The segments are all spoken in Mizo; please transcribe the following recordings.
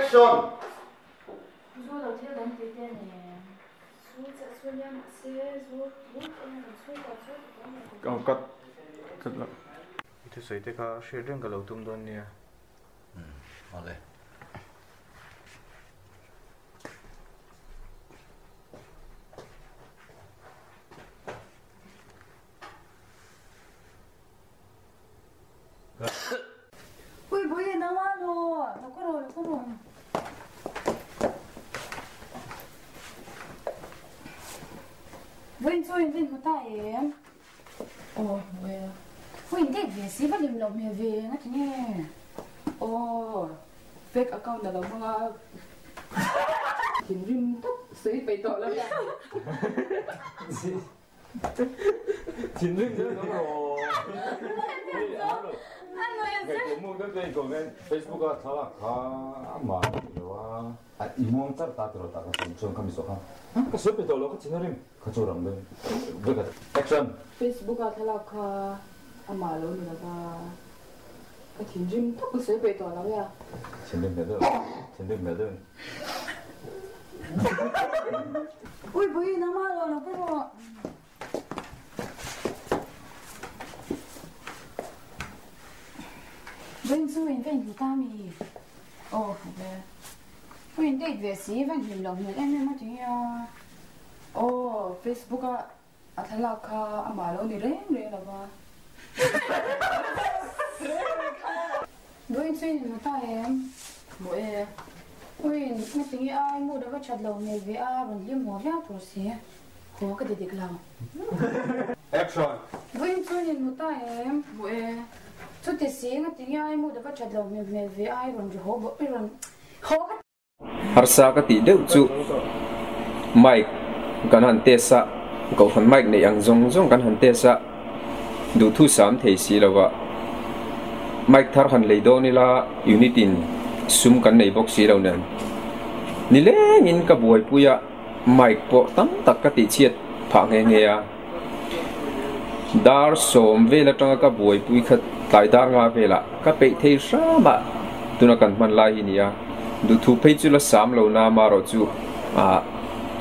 Action! Zu lo thil dang tih te a ni em? Zu chiah chu nia mahse zu ringawt eng kan chhungkua chu ti dawn lo. Aw cut cut lo. I thusawi te kha hriat reng ka lo tum dawn nia. Umm awle. Ui bui a nang a lo, lo ka rawh lo ka rawh. Vawiin chu in va inhmu ta em? Aw hmu e. Vawiin date ve si va lim loh hmel ve eng a ti nge? Aw fake account a lo hmang a. Thinrim tak sawi peih tawh lo ya. Thinrim deuh deuh rawh. Ngaihtuah muk deuh deuh in comment Facebook a thlalak kha a mah a ni lo a, a i muang char ta tiraw tah ka sawi chuan kha mi zawh kha ka sawi pe tawh lo ka thinrim kha chu ram deuh vek a action. Facebook a thlalak kha a mah lo ni lo va, ka thinrim tak ka sawi peih tawh lo ya. Thinrim hmel deuh thinrim hmel deuh in. Ui bui nangmah lo lo ka rawh. Vawiin chu in va inhmu ta mi? Aw hmu ve. Ui in date ve si va inhlim loh hmel em em a ti nia. Aw Facebook a a thlalak kha amah lo ni reng reng lo va. Vawiin chu in inhmu ta em? Hmu e. Ui ngatinge ai mood a va that lo hmel ve a rawn hlim haw viau tur si. Haw ka ti dik lo. Action! Vawiin chu in inhmu ta em? Hmu e. Chuti si ngatinge ai mood a va that lo hmel hmel ve a i rawn ri haw bawk i rawn haw ka Harsa ka tih deuh chu mic kan han test a, kohhran mic neih ang zawng zawng kan han test a, duhthu sam thei si lo va, mic thar han lei dawn ila unit in sum kan nei bawk si lo nen nilengin ka buaipui a, mic pawh tam tak ka tihchhiat phah nghe nghe a, dar sawm vel atanga ka buaipui kha tlai dar nga velah ka peih thei hram a, tuna kan hman lai hi ni a, duhthu phei chu la sam lo na amaherawh chu ah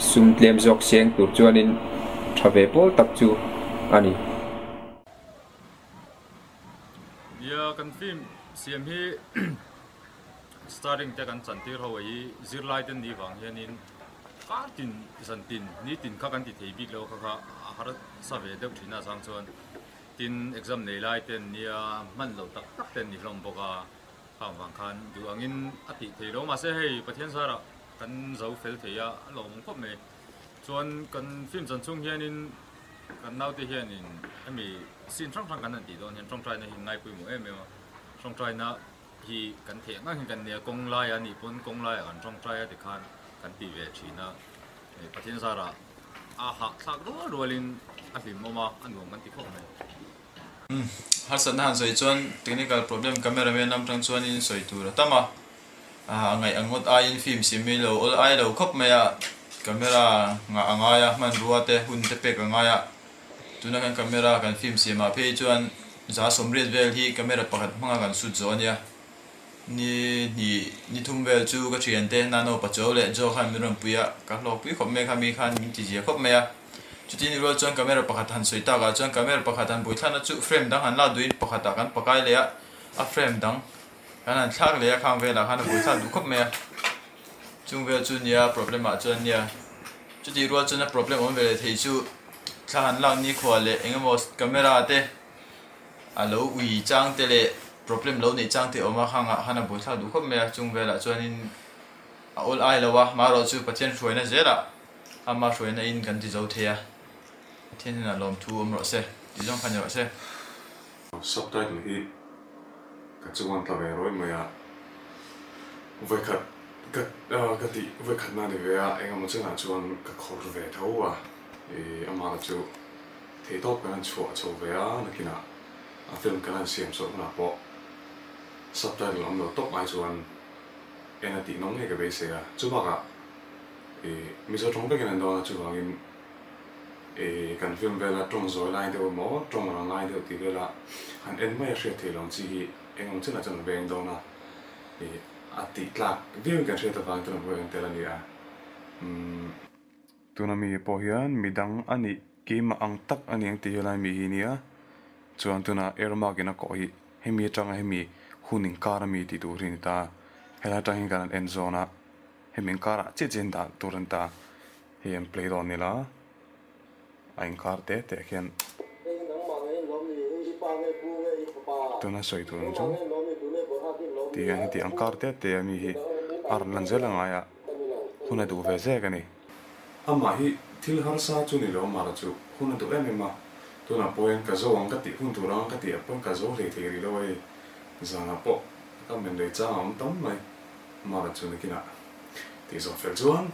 sum tlem zawk seng tur chuanin tha ve pawl tak chu a ni. Nia kan film siam hi starring te kan chantir ho hi zirlai te ni vang hianin kar tin zan tin ni tin kha kan ti thei bik lo kha kha a harsa ve deuh thin a chang chuan tin exam nei lai te an nia hman loh tak tak te an ni hlawm bawk a khang vang khan duh angin a tih thei lo mahse hei Pathian zarah kan zo fel thei a a lawmawm khawp mai chuan kan film chan chhung hianin kan naute hianin hemi scene hrang hrang kan han tih dawn hian tawngtaina hi ngaipawimawh em em a tawngtaina hi kan theih ang angin kan nia kawng laia a nih pawn kawng laiah kan tawngtai a tikhan kan ti ve thin a hei Pathian zarah a hahthlak rual rualin a hlimawm a a nuam kan ti khawp mai. Umm harsatna han sawi chuan technical problem camera man lam tang chuanin sawi tur a tam a a ngaih ang ngawt aiin film siam mai lo awl ai lo khawp mai a camera ngah a ngai a hmanrua te hun te pek a ngai a tuna kan camera kan film siam ah phei chuan za sawmriat vel hi camera pakhat hmanga kan shoot zawh a nia ni hnih ni thum vel chu ka thian te nano pachuau leh joe khan min rawn pui a ka hlawk pui khawp mai kha mi khan min ti zia khawp mai a chutin rual chuan camera pakhat han sawi tak ah chuan camera pakhat han buaithlakna chu frame dang han lak duhin pakhat ah kan pakai leh a a frame dang Kan han thlak leh a khang velah khan a bul thlak duh khawp mai a, chung vel chu nia problem ah chuan nia chutih rual chuan a problem awm ve leh thei chu thla han lak nikhua leh eng emaw camera te a lo ui chang te leh problem lo neih chang te a awm a khang ah khan a bul thlak duh khawp mai a chung velah chuanin a awl ai lo a marawh chu Pathian hruaina zelah ama hruaina in kan ti zo thei a Pathian hnenah lawmthu awm rawh se tih zawng kha ni rawh se. Subtitle hi ka chuan tla ve rawih mai a, vawikhat ka ka tih vawikhat na ni ve a, engemaw chenah chuan ka khawr ve tho a, ih amah chu theihtawp kan han chhuah chho ve a, nakinah a film kan han siam chhoh hunah pawh subtitle awm lo tawp ai chuan en a tih nawm ngei ka beisei a, chubakah ih Mizo tawng vekin an dawn a chuvangin Ih kan film vela tawng zawi lai deuh emaw tawng rang lai deuh tih vela han en mai a hriat theih lo ang chi hi eng awm chenah chuan a veng dawn a, ih A tih tlak viau in kan hriat avang tuna pawh hian tel a ni a. Umm. Tuna mi pawh hian midang a nih keimah ang tak a ni ang tih helai mi hi nia. Chuan tuna earmark in a kawh hi hemi atanga hemi hun inkar a mi tih tur hi a ni ta. Helai atang hian kan han en zawn a, hemi inkarah chiah chiah in dah tur a ni ta. Hei an play dawn nila a inkar te te khian tuna sawi tur ang chu ti hian heti ang kar te te a mi hi a rawn lan zel a ngai a hun a duh ve zek a ni. Amah hi thil harsa chu ni lo amah chu hun a duh em em a, tunah pawh hian ka zo ang ka tih hun tur ang ka tih ah pawn ka zo hlei thei rih lo a hei zanah pawh ka men lei chang a awm tam mai amah chu nakinah tih zawh fel chuan.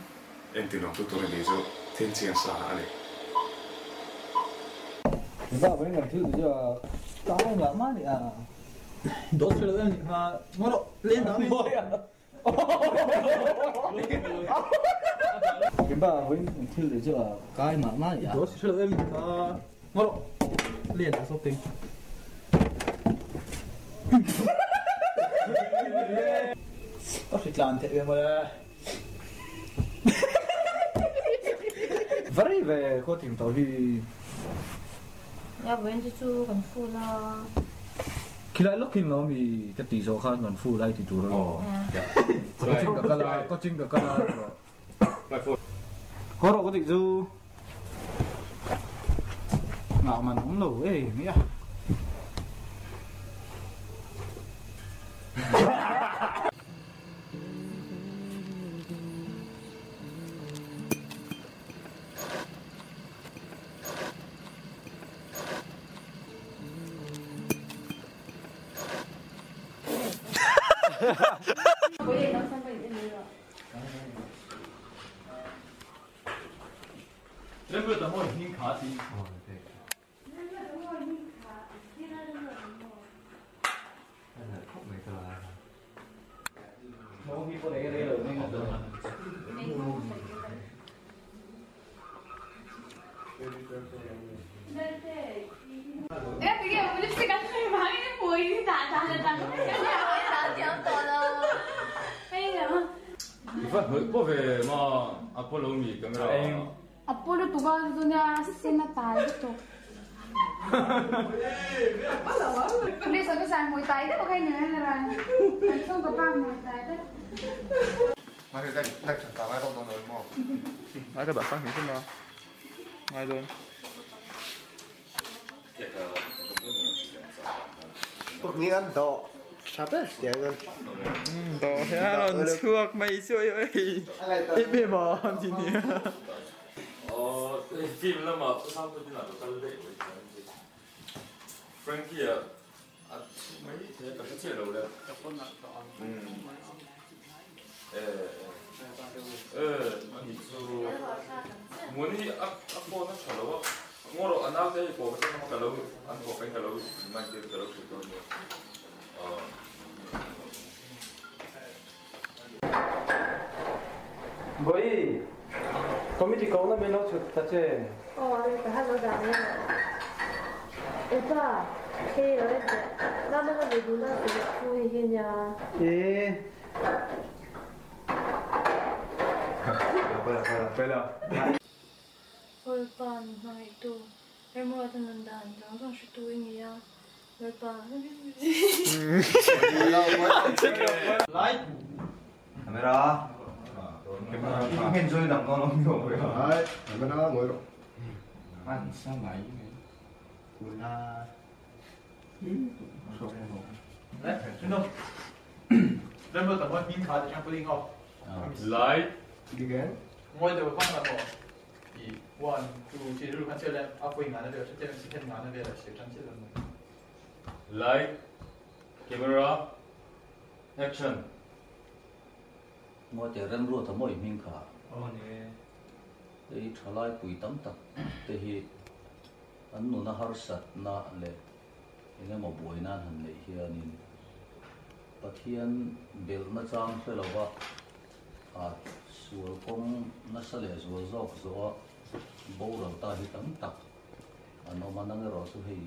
Engtin awm tu tur a nih chu thil chiang sa a ni. Ba với ngành thứ giờ tao mà má thì à Đốt cho lên mà ngó độ lên đó Cái ba với ngành thứ giờ cái mà má thì à Đốt cho lên mà ngó độ lên đó số tiền. Có thể làm thế mà Very về có tìm tàu đi. Nhà với anh chú còn phu là. Khi lại lúc khi nó bị cái tỷ số khác còn phu lại thì chủ rồi. Có chinh cả là, có chinh cả là. Có độ có tỷ du. Ngạo mà nóng nổ ấy nghĩa.买个白饭行吗？买顿。你ăn đỏ, sao thế? Đỏ thế là thuốc mày chơi ơi. Ít bia bò gì nhỉ? Phim là mà sao tôi đi làm được cái lệ Frankie à, mấy thế cái chuyện đầu đấy. Muốn đi up nó trả lâu á. Ngồi rồi anh áo thế của cái nó cả lâu, anh của anh cả lâu, mang tiền cả lâu của tôi. Boy, committee call na mình nói chuyện ta chứ. Ờ, phải hát nói rằng nha. 오빠, hey, 나무가 내 누나 구해겠냐? 예. 빨리. 오빠, 또 외모가 듣는다. 항상 슈도잉이야. 오빠. 라이트. 카메라. enjoy làm con ông rồi. Đấy, camera ngồi rồi. Ăn sao máy là来，陈总，人不等我名卡就全部领好。来，你看，我就放那个，一 one two 这如看这嘞，阿辉俺那边是这边是天俺那边的，谁站起来了？来，camera action。我哋人若怎么名卡？哦你。你出来鬼等等，这些。An nuna harsat na le enge maw buai nan han neih hianin Pathian bel na chang hrelowa a sual kawng nasa leh zual zawk zawh a boral ta hi tam tak an awm a nang erawh chu hei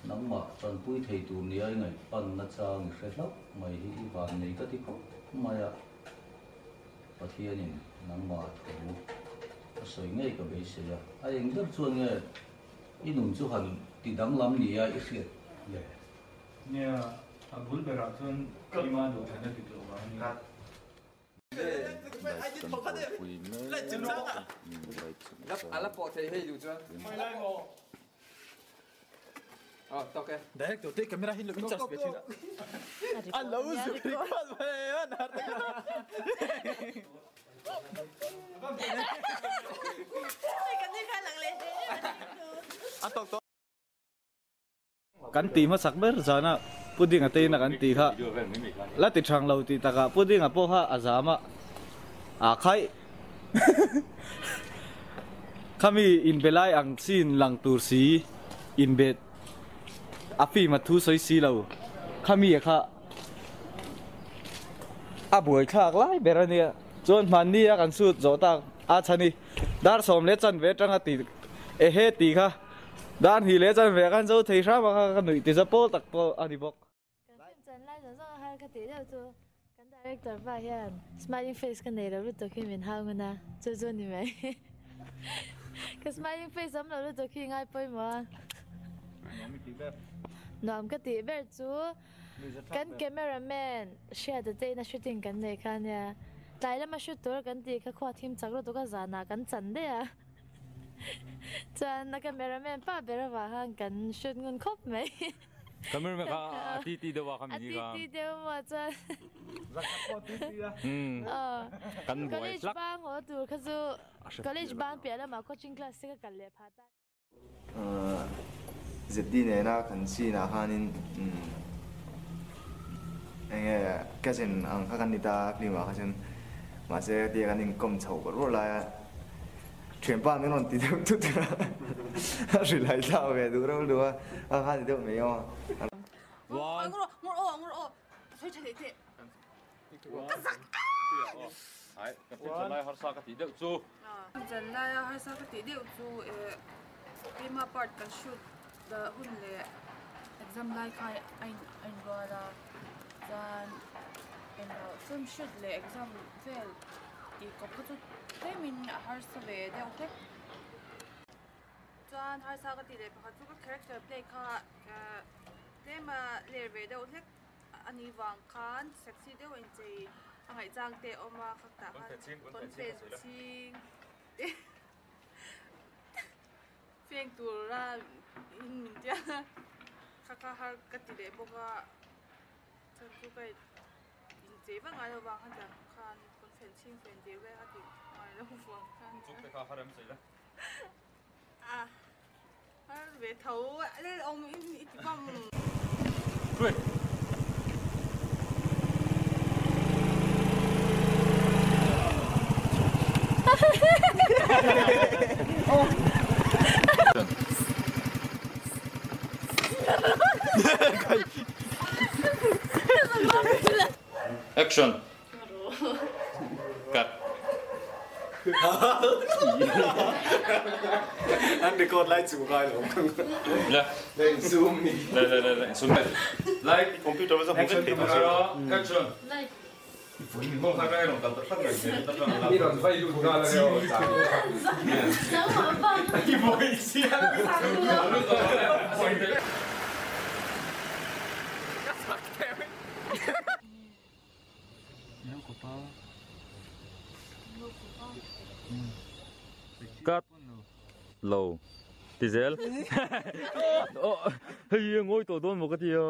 Nangmah tanpui thei tur nia i ngaih pan nachang i hre hlauh mai hi i van nei ka ti khawp mai a. Pathianin nangmah thu a sawi ngei ka beisei a, a eng ber chuan nge i nun chu han ti danglam nia i hriat le? Nia, a bul berah chuan keimah duhthlanna dik loh vang a ni. Director te camera hi lo in charge ve thin a. A lo zui kual mai a nar tak a. A tawk tawh. Kan tih hmasak ber zana pudding a tein a kan tih kha la ti thang lo tih takah pudding a pawh kha a zam a aa khaih khami inbe lai ang chin lang tur si inbe a film a thu sawi si lo khami a kha a buai thlak lai ber a nia chuan hmanni a kan shoot zawh tak a chhani dar sawm leh chanve atanga tih ehe tih kha. Dan hi leh chan ve khan zo thei hram a kha ka nuih ti za pawl tak pawh a ni bawk. Kan film chan lai zawng zawng a har ka tih deuh chu kan director pa hian smiling face ka nei lo lutuk hi min hau ngun a, chu chu ni mai. Ka smiling face awm lo lutuk hi ngai pawimawh a. Nuam i tih ber. Nuam ka tih ber chu kan cameraman Hriata te ina shooting kan nei kha ania. Tlai lama shoot tur kan tih kha khua thim chak lutuk a zanah kan chan daih a. Chuan a cameraman pa ber avang khan kan shoot ngun khawp mai. Cameraman kha a ti ti deuh a kha mi kha. A ti ti deuh maw chuan. Zakhat pawh ti ti a. Kan buai College hlak. bang haw tur kha chu college bang piah lamah coaching class te ka kal leh phah ta. ZD nena kan scene ah khanin enge cousin ang kha kan ni ta a film ah kha chuan mahse tia kan inkawm chhoh bawrh bawrh lai a thianpa min rawn ti deuh thut a a hrilhai thlak ve duh reuh luh a a kha ni deuh mai aw. Zanlaia harsa ka tih deuh chu keima part kan shoot dah hun leh exam lai kha a inrual a chuan film shoot leh exam vel tih kawp kha chu tlemin a harsa ve deuh hlek chuan harsa ka tih leh pakhat chu ka character play kha tlema ler ve deuh hlek. A ni vang khan sexy deuh a inchei a ngaihchang te a awm a khak tah khan conference chhing te feng tura in min tia kha kha har ka ti leh bawk a chuan chu ka inchei vak ngai lo vang khan tiang khan conference chhing fen tir vel kha ti ngai lo vang khan a. Har ve tho awm in i ti bam. Action. Cut. An record lai chu ngai lo. Le. Le in zoom mi. Le le le le in zoom. Like computer va hmu vek thei ta. Action. Like. Mong khai kai rong kal ta thak mai ta ta. Mi ron vai lut ngal a reo. I voi sia. Cut lo ti zel hei ngawi tawh dawn maw ka ti a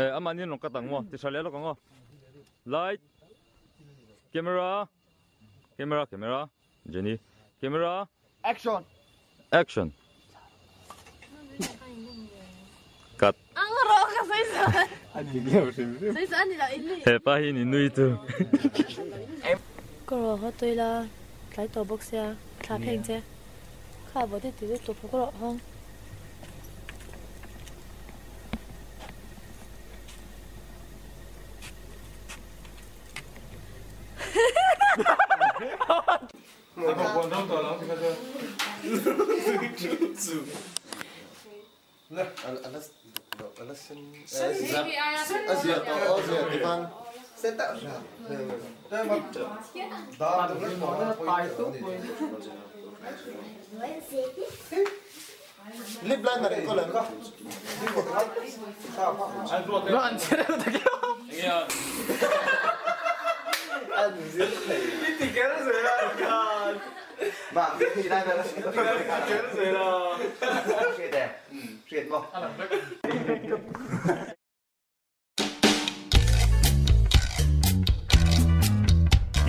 eh amahni an rawn cut ang maw ti tha leh lawk ang aw light camera camera camera Jenny camera action action cut hepa hi ni nui tu Ka rawh haw tawih la tlai tawh bawk sia thla pheng che kha vawt hi ti lutuk ka rawh hawng. You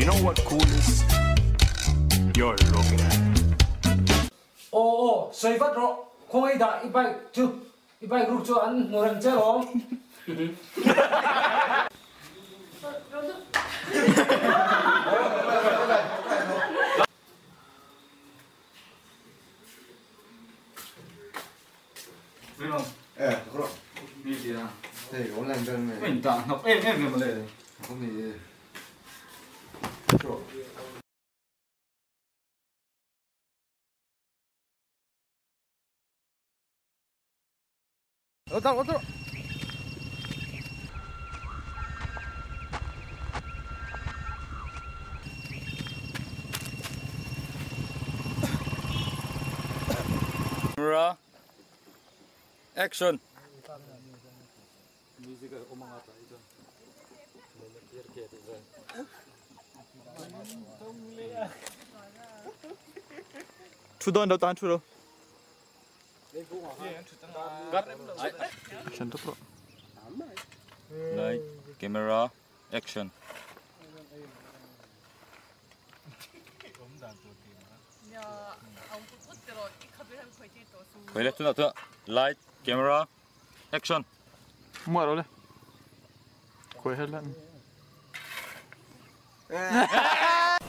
know what cool is? You're looking at. Aw aw, sawi vat rawh, khawngaih dah i bike chu, i bike ruk chu an hmu reng che lawm. Camera action. Thu dawn lo tan thu lo. Light camera action. Khoi le tuna tuna light camera action. Mua rồi le. Khoi hết lên.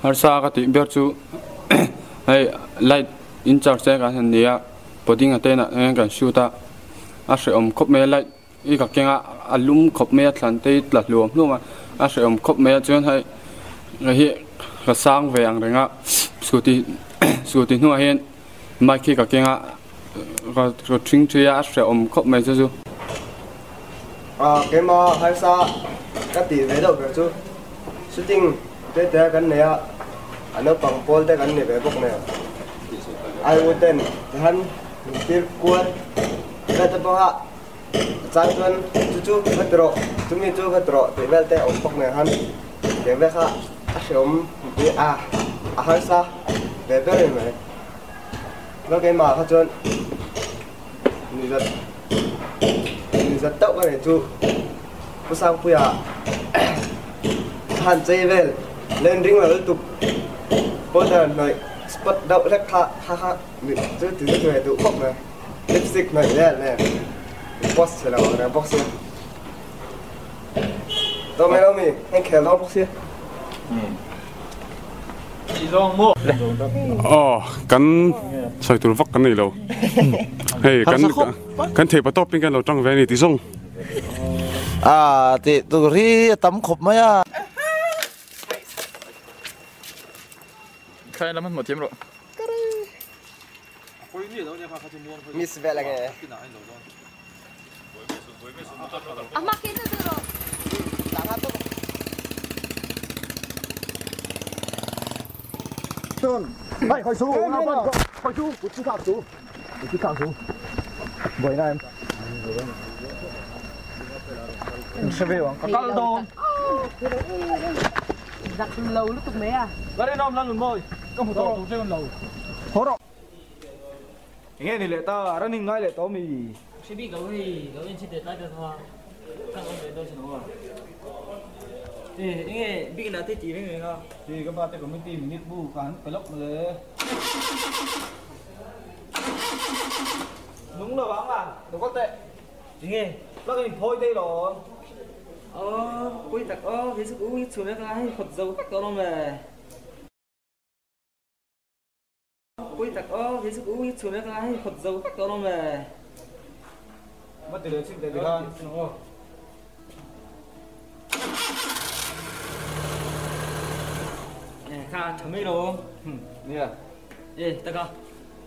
Harsa ka tih ber chu hei light in charge te kan han nia potting a te nah kan shoot a a hrehawm khawp mai a light i ka keng a a lum khawp mai a thlan te hi tla hluam hluam a a hrehawm khawp mai a chuan hei hei hi ka sang ve ang reng a scooty scooty hnungah hian mic hi ka keng a ka ṭhing ṭhi a a hrehawm khawp mai chu chu. Keimah harsa ka tih ve deuh ber chu shooting te te kan nei a, a naupang pawl te kan ni ve bawk nen ai u ten tihan min tir kual vel te pawh a chang chuan chu chu va ti rawh chumi chu va ti rawh tih vel te a awm bawk nen han tiang vel kha a hreawm tih a a harsa ve ber a ni mai. Chuan keimah kha chuan Nizat nizat tauh ka nei chu Pu Sangpuia khan chei vel len ring lo lutuk powder hnawih spot deuh hlek kha kha kha chu ti chu ve duh khawp mai lipstick hnawih vel nen post chhe lo ang reng bawk sia Dawh mai lo mi heng khel dawn bawk sia. Aw kan sawi tur vak kan nei lo hei kan kan thei pa tawp in kan lo tang ve a ni tih zawng. A tih tur hi a tam khawp mai a. Khai lam hmuh thiam rawh. Miss vel ange. Enge ni leh ta running ngai leh tawh mi. Hre bik lo hei lo en chhe det lai ta thawh a kan awm ve dawn sin aw. E enge bik la te tih reng reng a. Ti ka pa te committee minute bu ka han pe lawk mawle. Nung lo vang a lo kal teh. Enge plug in phawi daih lo. Aw pawi tak aw kei chu ka u hi chhun vek a hei khawt zo vek tawh alawm le. Pui tak aw, kei chu ka u hi chhun vek a, hei khawt zo vek tawh alawm le. Va ti leh chin teh tikhan. E kha tha mai lo. Nia. E taka,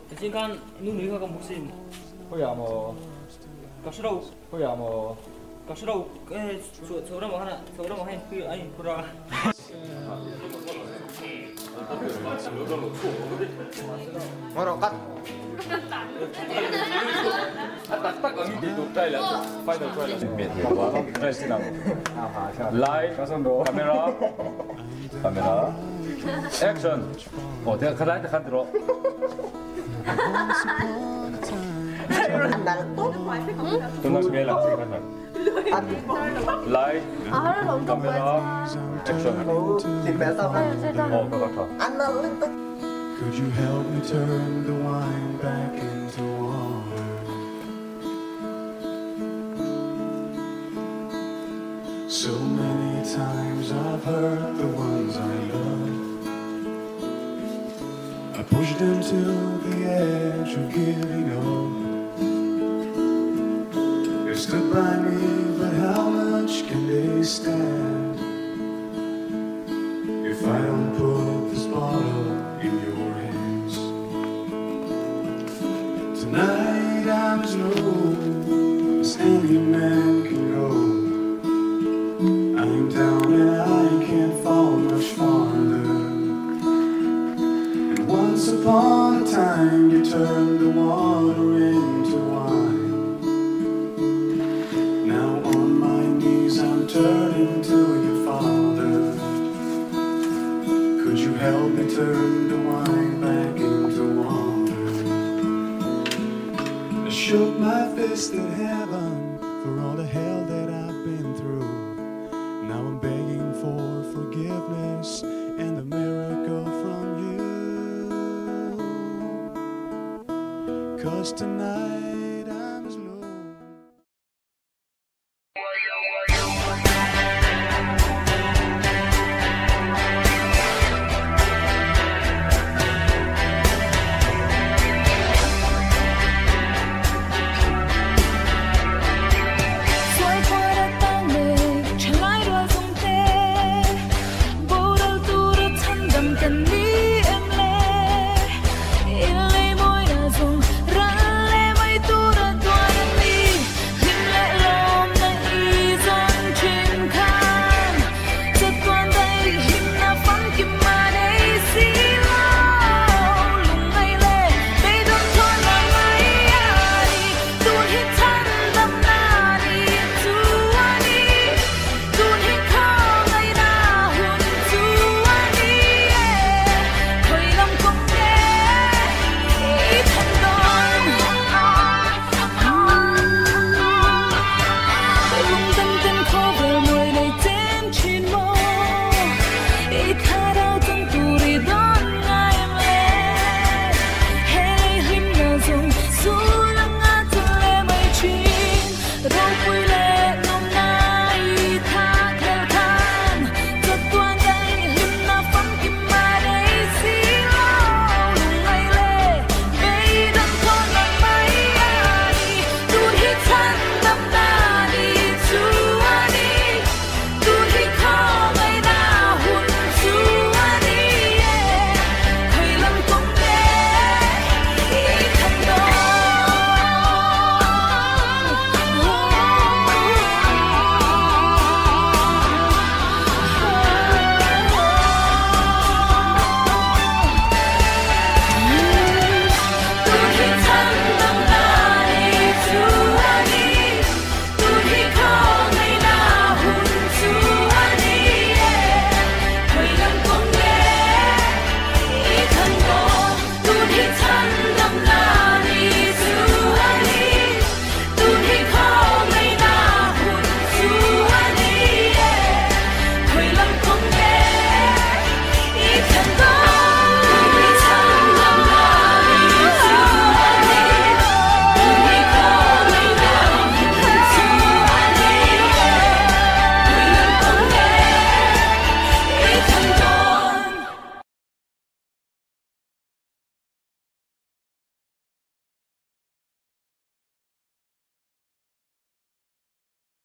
ka chin khan nu nui kha ka hmu sin. Khawiah maw? Ka hre lo. Khawiah maw? Ka hre lo. Chho chho ramah khan chho ramah khan a inphur a. Light, camera, camera, action. Aw te khalai te khan ti rawh. Tuna hmel ang chi khan han. Light, camera, action. Aw ka ka tha. Could you help me turn the wine back into water? So many times I've hurt the ones I love. I pushed them to the edge of giving up. They stood by me, but how much can they stand? If I don't put this bottle in your hands. Tonight I'm as low as any man can go. I'm down and I can't fall much farther. And once upon a time you turned the water into wine. Now on my knees I'm turning to you, Father. Could you help me turn the wine back into water? I shook my fist at heaven for all the hell that I've been through. Now I'm begging for forgiveness and a miracle from you. Cause tonight